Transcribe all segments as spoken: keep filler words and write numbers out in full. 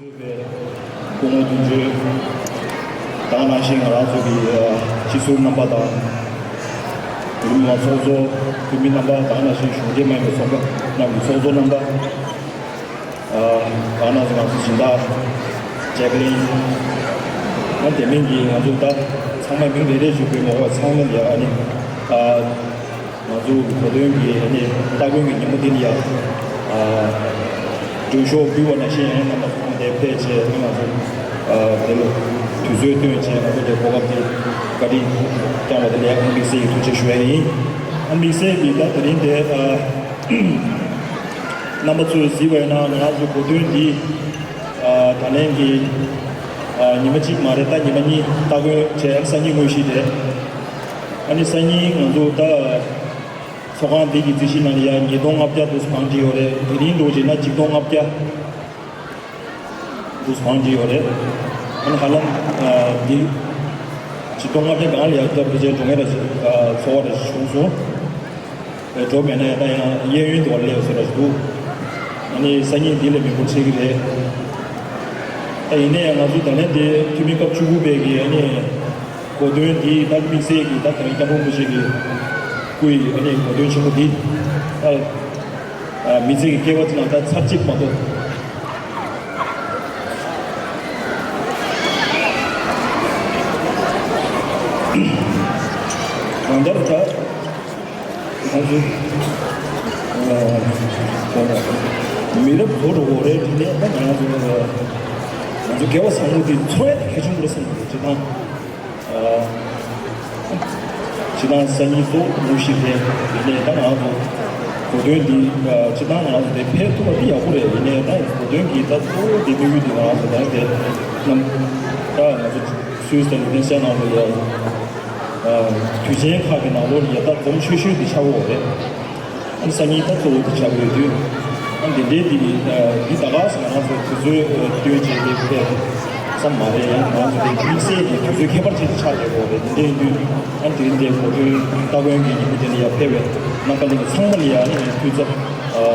སྐུ་ངོ་དོན་གཅོད། ད་ག་ནང་བཞིན་ང་རང་ཚོ་གི་སྤྱི་ཟུར་རྣམ་པ་དང་། བོད་མི་མང་ཚོགས་གཙོ། བོད་མི་རྣམ་པ། ད་ག་ནང་བཞིན་གཞོན་སྐྱེས་མ་ཡིན་པའི་ཚོགས་པ་རྣམས་ཀྱི་ཚོགས་གཙོ་རྣམ་པ། ཨ། ད་ག་ནང་བཞིན་ང་ཚོ་སྦྱིན་བདག་ཇེག་ལིན། ཨ། དེ་མིན་གྱི་ང་ཚོ་ད་ཚང་མ་མིང་རེ་རེ་ཞུ་དགོས་མ་གཏོགས་ཚང་མ་ལ་ཡ། ཨ་ནི། ཨ། ང་ཚོ་གོ་སྟོན་གྱི་ཨ་ནི་སྟ་གོན་གྱི་ཉིན་མོ་འདི་ལ་ཡ། ཨ། མགྲོན་ཤོག་ཕུལ་བ་ནང་བཞིན་ཨ་ནི་རྣམ་པ་ཚང་མ་དེར་ཕེབས་བྱས། ཨ་ནི་ང་ཚོ། ཨ། དེ་ལ་དུས་ཚོད་བཏོན་བྱས་ང་ཚོ་དེ་གོ་སྐབས་དེ་བཀའ་དྲིན་བསྐྱངས་པ་དེ་ལ་ཡ་ཨ་ནི་དམིགས་བསལ་གྱི་ཐུགས་རྗེ་ཞུ་ཡ་ཡིན། ཨ་ནི་དམིགས་བསལ་གྱི་ད་དེ་རིང་དེ། ཨ། རྣམ་པ་ཚོས་གཟིགས་པ་ཡིན་ན་ང་རང་ཚོ་གོ་སྟོན་འདི། ཨ། ད་ལན་གྱི། ཨ། ཉི་མ་གཅིག་མ་རེད། ད་ཉི་མ་གཉིས་སྟ་གོན་བྱས། ཨ་ནི་སང་ཉིན་དངོས་གཞི་རེད། ཨ་ནི་སང་ཉིན་ང་ཚོ་ད་ཚོགས་ཁང་འདི་གི་རྩིས་གཞི་ནང་ལ་ཡ་ཉིས་སྟོང་ལྔ་བརྒྱ་དུ་བང་བྲིས་ཡོད་རེད། དེ་རིང་འགྲོ་བྱས་ན་གཅིག་སྟོང་ལྔ་བརྒྱ་དུ་བང་བྲིས་ཡོད་རེད། ཨ་ནི་ཧ་ལམ། ཨ། འདི་གཅིག་སྟོང་ལྔ་བརྒྱ་སྒང་ལ་ཡ་སྐྱབས་བཅོལ་བྱས་འགྲོ་མཁན་ར། ཨ། ཚོར་བ་ར་བྱུང་སོང་། ཨེ། འགྲོ་མེད་ན་ཡང་ད་ཡང་གཡས་གཡོན་དུ་བ་སླེབས་ཟེར་བ་ཞིག་འདུག་ཨ་ནི་སང་ཉིན་འདི་ལས་མི་འགོར་བྱེད་ཀྱི་རེད། ད་ཡིན་ན་ཡང་ང་ཚོ་ད་ལན་དེ་འཐུས་མི་སྐབས་བཅུ་དགུ་པའི་གི་ཨ་ནི་གོ་སྟོན་འདི་ད་དམིགས་བསལ་གྱི་ད་དེ་རིང་སྐྱབས་མགོན་རིན་པོ་ཆེ་གི་སྐུའི་ཨ་ནི་གོ་སྟོན་ཆེན་མོ་འདི། ཨ། ཨ། མི་ཚེ་གི་སྐལ་བ་ཅིག་ནང་ད་ཚར་གཅིག་མ་གཏོགས། གང་ལྟར་ད། ང་ཚོ། ཨ། མི་རབས་འགྲོ་འགྲོ་གི་རེད། དེ་ནས་ད་ང་རང་ཚོ། ང་ཚོ་སྐལ་བ་བཟང་པོ་འདི་འཚོ་ཡ་དེ་གལ་ཆེན་པོ་རེད་བསམ་གྱི་འདུག་སྤྱིར་བཏང་། ཨ། སྤྱིར་བཏང་སང་ཉིན་གཙོ་བོ་དངོས་གཞི་རེད། དེ་ནས་ད་ང་ཚོ་གོ་སྟོན་འདི། ཨ། སྤྱིར་བཏང་ང་ཚོ་དེ་ཕེབས་ཐུབ་པ་དེ་ཡག་པོ་རེད། ཡིན་ནའི་ད་གོ་སྟོན་གྱི་ད་གཙོ་བོ་དེ་དམིགས་ཡུལ་དེ་ང་ཚོ་ད་དེ་རྣམ། ད་ང་ཚོ་སུད་སི་དང་ལིག་ཏེན་སི་ཊེན་ནང་ལ་ཡ། ཨ། དུས་ཆེན་ཁག་གི་ནང་ལོགས་ལ་ཡ་ད་འཛོམས་ཆོག་ཆོག་དེ་ཆགས་ཡོད་རེད། ཨ་ནི་སང་ཉིན་ད་གཙོ་བོ་དེ་ཆགས་ཡོད་དུས། ཨ། འདི་འདྲའི་འདི་གི། ཨ། འདི་ད་ག་ཟེར་ང་རང་ཚོ་དུས་ཚོད་བཏོན་བྱས་དེ་ཕེབས་ཙམ་མ་རེད། ཡང་ང་རང་ཚོ་དེ་དམིགས་བསལ་གྱི་དུས་ཚོད་ཁྱད་པར་ཅན་ཞིག་ཆགས་བསྡད་ཡོད་རེད། འདི་འདྲའི་དུས། ཨ། དེ་རིང་འདིར་གོ་སྟོན་སྟ་གོན་གྱི་ཉིན་མོ་དེ་ལ་ཡ་ཕེབས་པའི་རྣམ་པ་ལྷན་རྒྱས་ཚང་མ་ལ་ཡ་ཨ་ནི་སྐུ་ཚབ། ཨ།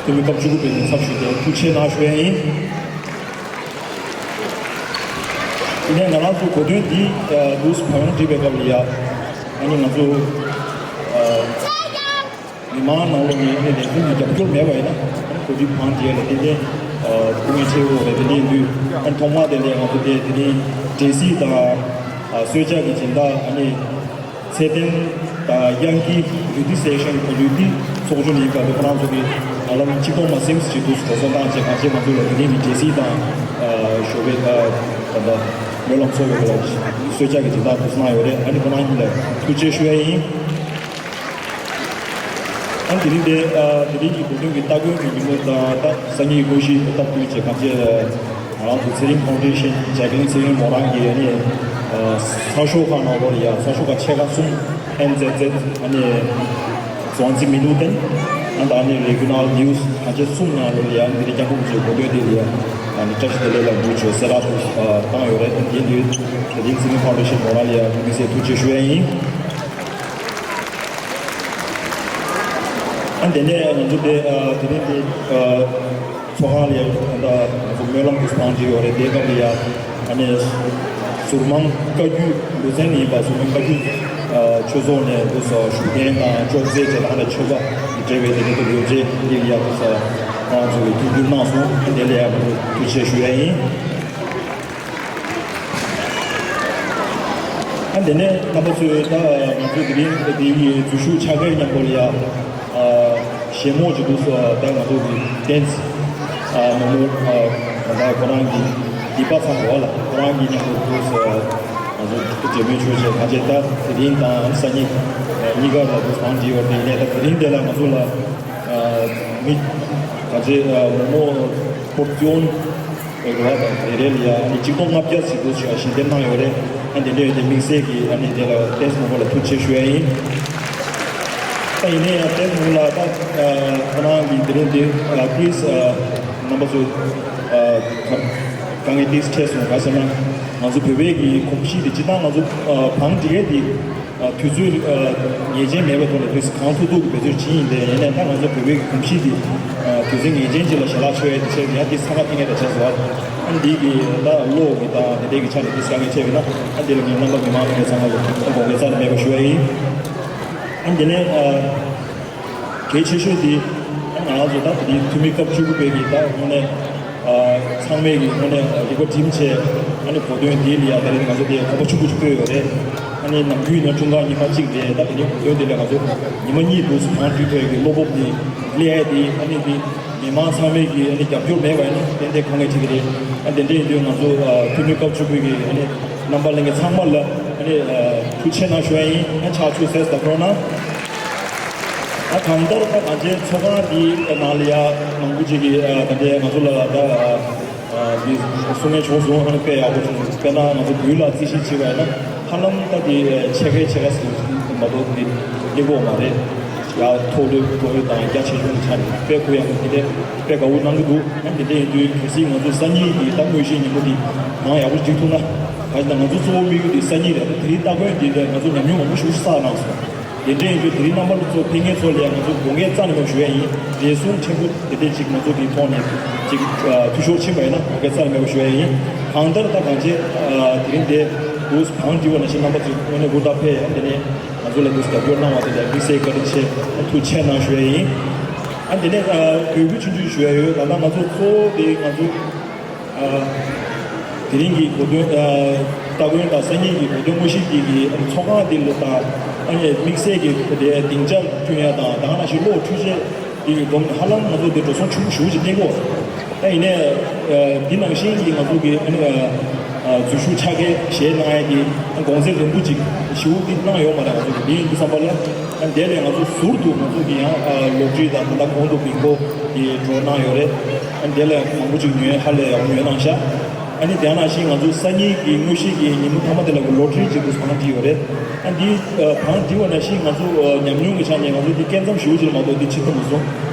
འཐུས་མི་སྐབས་བཅུ་དགུ་པའི་ངོས་ནས་ཚབ་ཞུས་ཏེ་ཐུགས་རྗེ་ཆེ་གནང་ཞུ་ཡ་ཡིན། དེ་ནས་ང་རང་ཚོ་གོ་སྟོན་འདི། ཨ། ལུས་བང་བསྒྲིགས་པའི་སྐབས་ལ་ཡ། ཨ་ནི་ང་ཚོ། ཨ། མི་མང་ནང་ལོགས་ནས་ཨ་ནི་ལས་ཁུངས་ཀྱི་རྒྱབ་སྐྱོར་མེད་པ་ཡིན་ན། ཨ་ནི་གོ་སྒྲིག་བང་བསྒྲིགས་ལ་ཏན་ཏན། ཨ། སྐུ་ངལ་འཕྲད་ཡོད་རེད། དེ་འདྲ་ཡིན་དུས། ཨ་ནི་ཐོག་མར་དེ་ལས་ང་ཚོ་དེ་དེ་རིང་འབྲས་སིལ་དང་། ཨ། གསོལ་ཇ་གི་སྦྱིན་བདག་ཨ་ནི་ཚེ་བརྟན་དང་། དབྱངས་སྐྱིད། ལུས་བདེ་སེ་ཤན། ལུས་བདེ་ཚོགས་ཆུང་ཡིན་པ་དེ་ཁོ་རང་ཚོ་གིས་ཧ་ལམ་གཅིག་སྟོང་མ་ཟིན་ཙམ་ཞིག་འདུག་སེ་འགྲོ་སོང་བཏང་བྱས། གང་ཅི་ང་ཚོ་ལ་དེ་རིང་གི་འབྲས་སིལ་དང་། ཨ། ཞོགས་པའི། ཨ། ད་ལྟ་སྨོན་ལམ་ཚོགས་པའི་གསོལ་ཇ་གི་སྦྱིན་བདག་འདུག་སེ་གནང་ཡོད་རེད། ཨ་ནི་ཁོ་རང་གཉིས་ལ་ཐུགས་རྗེ་ཆེ་ཞུ་ཡ་ཡིན། ཨ། དེ་རིང་དེ། ཨ། དེ་རིང་གི་གོ་སྟོན་གྱི་སྟ་གོན་གྱི་ཉིན་མོ་དང་། ད་སང་ཉིན་དགོངས་གཞི་སྟབས་བསྟུན་བྱས་གང་ཅི་ང་རང་ཚོ་ཚེ་རིང་ཕའུན་ཌེ་ཤན། ཇེག་ལིན་ཚེ་རིང་མོ་རང་གི་ཨ་ནི། ཨ། ཚགས་ཤོག་ཁག་ནང་ལོགས་ལ་ཡ། ཚགས་ཤོག་ཁག་ཆེ་ཁག་གསུམ། ཨེན་ཛེད་ཛེད། ཨ་ནི་Zwanzig Minuten། ཨ། ད་ཨ་ནི་རི་ཇི་ནལ་ནིའུ་སི་གང་ཅི་གསུམ་ནང་ལོགས་ལ་ཡ། ཨ་ནི་དེ་རིང་སྐྱབས་མགོན་རིན་པོ་ཆེའི་གོ་སྟོན་དེ་ལ་ཡ། ཨ་ནི་བཀྲ་ཤིས་བདེ་ལེགས་ལ་འབུལ་ཆོག་གསལ་བསྒྲགས་དུ། ཨ། བཏང་ཡོད་རེད། དེ་དུས་དེ་རིང་ཚེ་རིང་ཕའུན་ཌེ་ཤན་མོ་རང་ལ་ཡ་དམིགས་བསལ་ཐུགས་རྗེ་ཆེ་ཞུ་ཡ་ཡིན། ཨ། དེ་ནས་ང་ཚོ་དེ། ཨ། དེ་རིང་དེ། ཨ། ཚོགས་ཁང་ལ་ཡ། ད་ང་ཚོ་སྨོན་ལམ་དུ་བང་བསྒྲིགས་ཡོད་རེད། དེའི་སྐབས་ལ་ཡ། ཨ་ནི་ཟུར་མང་བཀའ་བརྒྱུད། ལུ་ཙན་ཡིན་པ་ཟུར་མང་བཀའ་བརྒྱུད། ཨ། ཆོས་ཚོགས་ནས་འདུག་སེ་བཞུགས་མཁན་དང་ཅོག་ཙེ་བྱས་དང་ལ་ཆོས་པ་འབྲེལ་བའི་དེ་འདྲ་དུ་ཡོད་ཚེ་འདི་ལ་ཡ་འདུག་སེ་ཁོང་ཚོ་གིས་ཐུགས་ཁུར་གནང་སོང་། ཨ། དེ་ལ་ཡ་ང་ཚོ་ཐུགས་རྗེ་ཆེ་ཞུ་ཡ་ཡིན། ཨ། དེ་ནས་རྣམ་པ་ཚོས་ད་ང་ཚོ་དེ་རིང་འདིའི་འཛུལ་ཞུགས་ཕྱག་འཁྱེར་མཉམ་པོ་ལ་ཡ། ཨ། བཞད་མོ་ཅིག་འདུག་སེ། ད་ང་ཚོ་གི་ཏེན་ཙི། ཨ། མོ་མོ། ཨ། ད་ཁོ་རང་གི་སྡིག་པ་ཚང་བ་ལ་ཁོ་རང་གི་མཉམ་པོ་འདུག་སེ་ང་ཚོ་འབྲེལ་མོལ་ཞུ་བྱས། གང་ཅི་ད་དེ་རིང་དང་སང་ཉིན་གཉིས་ཀ་ལ་འདུག་སེ་བང་བསྒྲིགས་ཡོད་རེད། ཡིན་ནའི་ད་དེ་རིང་དེ་ལ་ང་ཚོ་ལ། ཨ། མི་ག་ཚོད། ཨ། མོ་མོ་པོར་ཙི་ཡོན་རེ་བ་དང་རེ་རེ་ལ་ཡ་ཨ་ནི་གཅིག་སྟོང་ལྔ་བརྒྱ་ཟིན་འདུག་ཞུ་བ་ཞལ་འདེབས་གནང་ཡོད་རེད། ཨ། དེ་འདྲ་ཡོད་དེ་དམིགས་བསལ་གྱིས་ཨ་ནི་དེ་ལ་ཏེན་ཙི་མོ་མོ་ལ་ཐུགས་རྗེ་ཆེ་ཞུ་ཡ་ཡིན། ད་ཡིན་ནའི་ཡང་ཏེན་ཙི་མོ་ལ་ད། ཨ། ཁོ་རང་གི་དེ་རིང་དེ། ཨ། པི་ལི་སི། ཨ། རྣམ་པ་ཚོ། ཨ། དཀའ་ངལ་ཏོག་ཙམ་འཕྲད་སོང་། ག་ཟེར་ན་ང་ཚོ་བོད་པའི་གི་གོམས་གཤིས་དེ་སྤྱིར་བཏང་ང་ཚོ། ཨ། བང་བསྒྲིགས་ཡས་དེ། ཨ། དུས་ཚོད། ཨ། ངེས་ཅན་མེད་པའི་ཐོག་ནས་དུས་གང་ཐུབ་ཐུབ་ཀྱི་འབད་བརྩོན་བྱེད་ཡིན་པས། ཡིན་ནའི་ད་ང་ཚོ་བོད་པའི་གོམས་གཤིས་འདི། ཨ། དུས་ཚོད་ངེས་ཅན་ཅིག་ལ་ཞལ་ལག་མཆོད་ཡས་དེ་བྱས་ཡ་དེ་ས་ཁ་གཏིང་ངེས་དང་བྱས་སོང་། འདི་གི་ད་བློ་གི་དང་དེ་འདྲའི་གི་ཆ་ནས་འདི་དཀའ་ངལ་འཕྲད་ཀྱི་ན། ཨ་འདི་ལ་ངས་རྣམ་པ་མི་མང་ལ་ངས་ཚང་མ་ལ་དགོངས་པ་རྩ་ནས་མེད་པ་ཞུ་ཡ་ཡིན། ཨ་འདི་ནས་ཨ། གལ་ཆེ་ཤོས་དེ་ང་རང་ཚོ་ད་དེ་འཐུས་མི་སྐབས་བཅུ་དགུ་པའི་གི་ད་དངོས་གནས་ཚང་མས་གི་དངོས་གནས་རིག་པ་སྒྲིམ་བྱས། ཨ་ནི་གོ་སྟོན་དེ་ལ་ཡ་ད་རེས་ང་ཚོ་དེ་གོམ་པ་ཆུང་ཀུ་ཅིག་སྤོས་ཡོད་རེད། ཨ་ནི་ནམ་རྒྱུན་ཡིན་ན་འཁྲུངས་སྐར་ཉི་མ་གཅིག་རེད། ད་དེ་རིང་གོ་སྟོན་དེ་ལ་ང་ཚོ་ཉི་མ་གཉིས་འདུག་ཟེར་གང་འགྲིག་ཐོག་གི་བློ་སྤོབས་དེ་སླེབས་ཡ་དེ། ཨ་ནི་དེ་མི་མང་ཚང་མས་གི་ཨ་ནི་རྒྱབ་སྐྱོར་མེད་པ་ཡིན་ན་ཏན་ཏན་དཀའ་ངལ་འཕྲད་ཀྱི་རེད། ཨ་དེ་འདྲ་ཡིན་དུས་ང་ཚོ་འཐུས་མི་སྐབས་བཅུ་དགུ་གི་ཨ་ནི་རྣམ་པ་ལྷན་རྒྱས་ཚང་མ་ལ་ཨ་ནི་ཐུགས་རྗེ་ཆེ་གནང་ཞུ་ཡ་ཡིན། ཨ་ཕྱག་ཕྱུག་ཟེར་ད་ཁོ་ན། ཨ་གང་ལྟར་ད་ང་ཚོའི་ཚོགས་ཁང་འདིའི་ནང་ལ་ཡ་མང་པོ་ཅིག་གིས་ད་ལྟའི་ང་ཚོ་ལ་ད་འདི་གསུང་མཁན་བྱུང་སོང་། ཨ་ནི་དཔེ་ཡག་པོ་བྱུང་། དཔེར་ན་ང་ཚོ་དུས་ལ་རྩིས་ཞིབ་བྱས་པ་ཡིན་ན་ཧ་ལམ་ད་འདི་ཕྱེད་ཀའི་ཕྱེད་ཀ་ཟིན་མ་གཏོགས་འདི་སླེབས་ཀྱི་ཡོད་མ་རེད། ཡ་ཐོག་ལོས་ཐོག་ལོས་དང་རྒྱ་ཆེ་ཆུང་གི་ཆ་ནས་དཔེ་གུ་ཡངས་དེ་འདྲས་དཔེ་དགའ་བོ་གནང་གི་འདུག་ཨ་དེ་འདྲས་ཡིན་དུས་གལ་སྲིད་ང་ཚོ་སང་ཉིན་གྱི་ད་དངོས་གཞིའི་ཉིན་མོ་འདི་ནང་ཡག་པོ་འགྲིག་ཐུབ་ན། ག་ཞིག་ད་ང་ཚོ་གཙོ་བོ་དམིགས་ཡུལ་འདི་སང་ཉིན་རེད། ད་དེ་རིང་སྟ་གོན་འདི་ལས་ང་ཚོ་ཉམས་མྱོང་མང་པོ་ཞིག་བསགས་གནང་སོང་། དེ་འདྲས་ཡིན་དུས་དེ་རིང་རྣམ་པ་ཚོ་ཕེབས་མཁན་ཚོ་ལ་ཡང་ང་ཚོ་དགོངས་འགལ་རྩ་ནས་མེད་པ་ཞུ་ཡ་ཡིན། རེ་ཟུང་ཕྲན་བུ་དེ་འདྲས་ཅིག་ང་ཚོ་གི་ཐོག་ནས་ཅིག་འཐུས་ཤོར་ཕྱིན་པ་ཡིན་ན་དགོངས་འགལ་རྩ་ནས་མེད་པ་ཞུ་ཡ་ཡིན། གང་ལྟར་ད་གང་ཅི་དེ་རིང་འདི་འདུག་གང་འགྲིག་པ་ནང་བཞིན་རྣམ་པ་ཚོས་དངོས་གནས་ཧུར་ཐག་ཕེབས། ཨ་དེ་ནས་ང་ཚོ་ལ་འདུག་རྒྱབ་སྐྱོར་གནང་བ་དེ་ལ་དམིགས་བསལ་བཀའ་དྲིན་ཆེ། ཐུགས་རྗེ་ཆེ་གནང་ཞུ་ཡ་ཡིན། ཨ་དེ་ནས་འབོད་སྐུལ་ཆུང་ཆུང་ཞུ་ཡ་ཡོད། ད་ལྟ་ང་ཚོ་གཙོ་བོ་དེ་ང་ཚོ་དེ་རིང་གི་གོ་སྟོན་སྟ་གོན་དང་སང་ཉིན་གྱི་གོ་སྟོན་དངོས་གཞི་དེ་གི་ཚོགས་ཁང་དེ་ལ་དང་ཨ་ནི་དམིགས་བསལ་གྱི་དེ་སྡིངས་ཆ་བསྐྲུན་ཡ་དང་། ད་ག་ནང་བཞིན་གློག་འཕྲུལ་ཆས་དེ་གི་སྒོ་ནས་ཧ་ལམ་ང་ཚོ་དེ་འགྲོ་སོང་ཆུང་ཆུང་ཞེ་པོ་ཅིག་གཏོང་གི་ཡོད། ད་ཡིན་ནའི་འདི་ནང་བཞིན་གྱི་ང་ཚོ་གི་ཨ་ནི་འཛུལ་ཞུགས་ཕྱག་འཁྱེར་བཞེས་གནང་ཡ་གི་གོང་ཚད་རིང་པོ་ཅིག་ཞེ་པོ་འདི་གནང་ཡོད་མ་རེད། ང་ཚོ་གི་འདི་ཡིན་དུས་ཙམ་པ་ལ་ཨ་ནི་དེ་ལས་ང་ཚོ་ཟུར་དུ་ང་ཚོ་གི་ཡང་ལོ་ཊ་རི་དང་ད་ལྟ་གོང་དུ་བིང་གོ་གི་འགྲོ་གནང་ཡོད་རེད། ཨ་ནི་དེ་ལས་མང་པོ་ཅིག་ཉོས། ཧ་ལས་ཡག་པོ་ཉོས་གནང་ཤག་ཨ་ནི་དེ་ནང་བཞིན་ང་ཚོ་སང་ཉིན་གྱི་དངོས་གཞི་གི་ཉིན་མོ་མཐའ་མ་དེ་ལ་གི་ལོ་ཊ་རི་ཅིག་ཏུ་བང་བསྒྲིགས་ཡོད་རེད། ཨ་འདི་བང་བསྒྲིགས་པ་ནང་བཞིན་ང་ཚོ་ཉམས་མྱོང་གི་ཆ་ནས་ང་ཚོ་འདི་སྐྱེ་མཚམས་ཞེ་པོ་ཅིག་ལ་མ་གཏོགས་འདི་ཕྱིན་ཐུབ་མ་སོང་།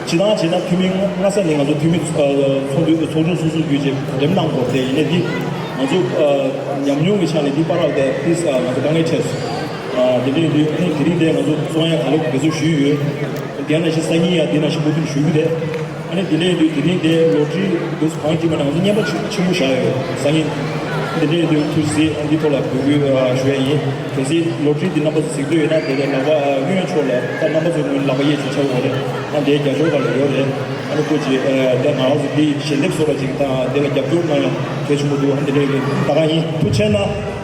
སྤྱིར་བཏང་བྱས་ན་འཐུས་མི་སྔ་ས་ནས་ང་ཚོ་འཐུས་མི་ཚོགས་འདུ་ཚོགས་ཆུང་སོ་སོ་བརྒྱུད་བྱས་གོ་འདེམས་གནང་དགོས་ཏེ། ཡིན་ནའི་འདི་ང་ཚོ་ཉམས་མྱོང་གི་ཆ་ནས་འདི་པར་རག་དེ་ཏིས་ང་ཚོ་དཀའ་ངལ་འཕྲད་སོང་། དེ་འདྲ་ཡིན་དུས་ཨ་ནི་དེ་རིང་དེ་ང་ཚོ་བཙོང་ཡ་ག་ལེར་འབད་བརྩོན་ཞུས་ཡོད། དེ་ནང་བཞིན་སང་ཉིན་ཡང་དེ་ནང་བཞིན་མུ་མཐུད་ཞུ་གི་རེད། ཨ་ནི་དེ་ལས་དུས་དེ་རིང་དེ་ལོ་ཊ་རི་འདུག་བང་བསྒྲིགས་པ་ནང་ཚོ་བརྙན་པར་ཆེན་པོ་བཞག་ཡོད་སང་ཉིན། དེ་འདྲའི་དུས་ཐུགས་རྗེ་ཆེ། ཨ་འདི་ཐོག་ལ་འབོད་སྐུལ་ཞུ་ཡ་ཡིན། གལ་སྲིད་ལོ་ཊ་རི་འདི་རྣམ་པ་ཚོ་གཟིགས་འདོད་ཡོད་ན་དེ་ལས་ལག་པ་གཡོན་ཕྱོགས་ལ་ད་རྣམ་པ་ཚོའི་ངོས་ལག་པ་གཡས་ཕྱོགས་ཆགས་ཡོད་རེད། ཨ་འདིའི་རྒྱབ་ཕྱོགས་ཁ་ལ་ཡོད་རེད། ཨ་ནི་སྐུ་མཁྱེན་ད་ང་རང་ཚོ་འདི་ཞལ་འདེབས་བཟོ་ར་ཅིག་དང་དེ་ལ་རྒྱབ་སྐྱོར་གནང་ཡ་གལ་ཆེན་པོ་འདུག་ཨ་འདི་འདྲའི་ད་ག་ཡིན། ཐུགས་རྗེ་ཆེ་གནང་།